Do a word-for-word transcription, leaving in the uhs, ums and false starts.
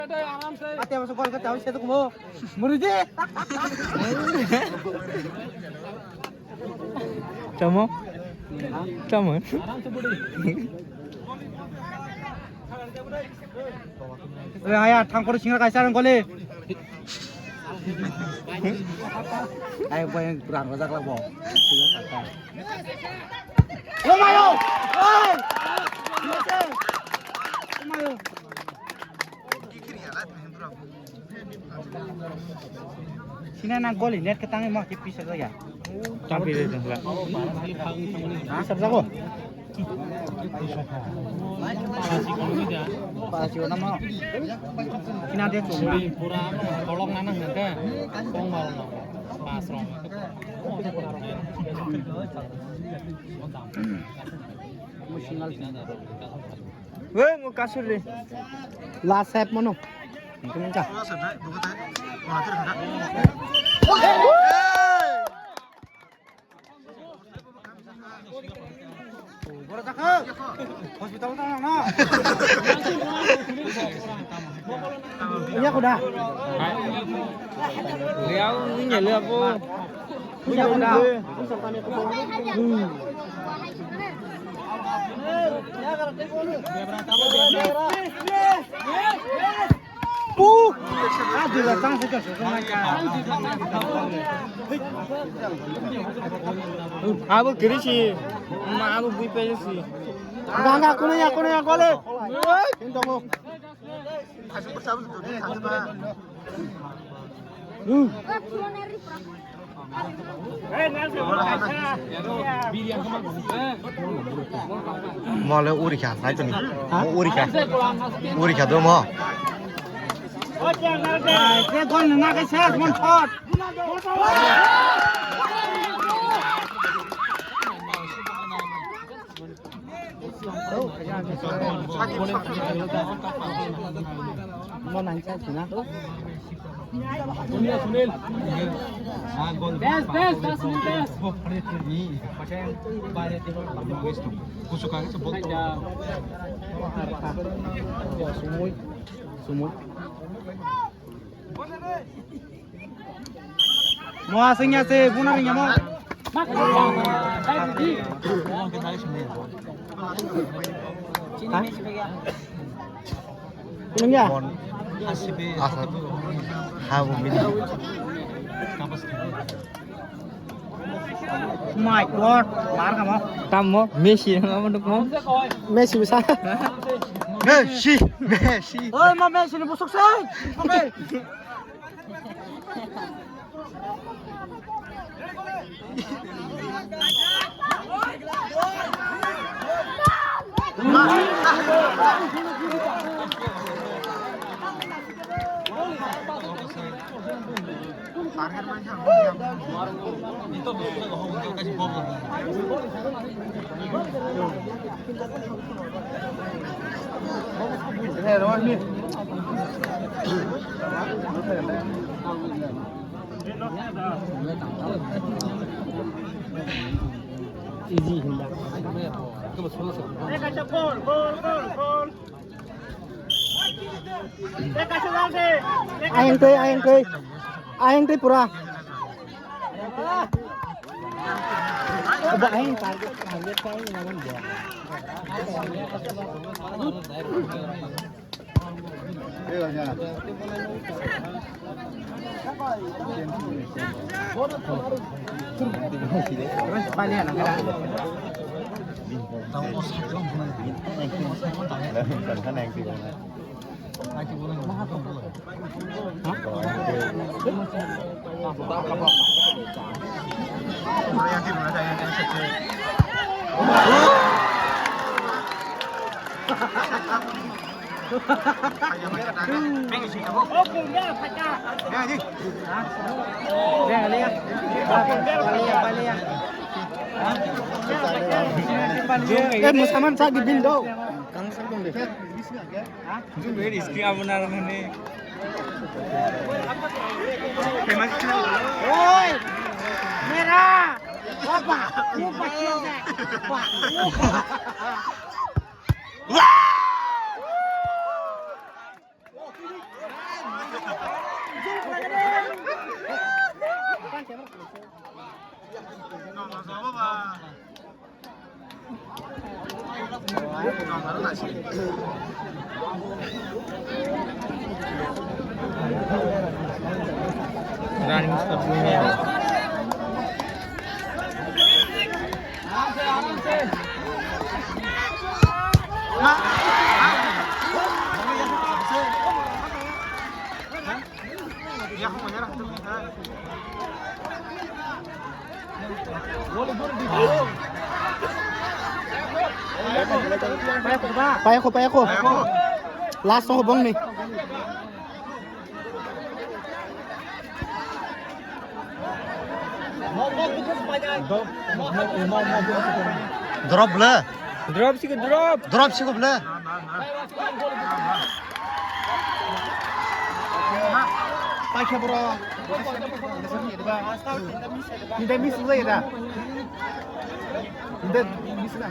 Ate masuk gol ke tahu saya tu kumo. Murid. Tamo? Tamo? Oi, aya, thang koro singra kaisa rang gole. Ai, boy, kurang rojak labo. Singra kaisa. Oh, mayo! Oi! Oh, mayo! Sina nang goli net ke tangi mo ke pisa ya. Tampi de tengla. Pisa jago. Pala siko nama. Sina de chuma. Pura tolong nana hingke. Tong mal no. Pas rong. Mo singal sina. Weh, mo kasur re. Last set mono. Mungkin ka. Hospital ta na. Iya kuda. Liau ni nyele apo. Abo kirisi, ma abo bui pesi. Ganga kuno ya, kuno ya, gole. Ini tunggu. Mole urikha, hai tuni. Mo urikha. Urikha do mo. Ai, ke gol na ke ses mon thot. Mo nang chai sina. Bes, bes, das minutes. Sumui. Sumui. Mo asing ya se, buna ring ya mo. Nung ya? Asa. Ha, bu mini. My God, mar kamo. Tamo, Messi, nang amo dukmo. Messi bisa. Messi, Messi. Oi, ma Messi ni busuk sai. Oke. Easy hinda. Ayang tei, ayang tei. Ayang tei pura. Ba ayang target, target pa ayang naman ba. Eh, musaman sa di bin do. Kang sa dong de. Oi! Mera! Opa! Opa! Opa! Running stop. Payakho, payakho. Last ho bongni. Drop bla. Drop siko drop. Drop siko bla. Paikha bro. Hindi miss lagi dah. Hindi miss na.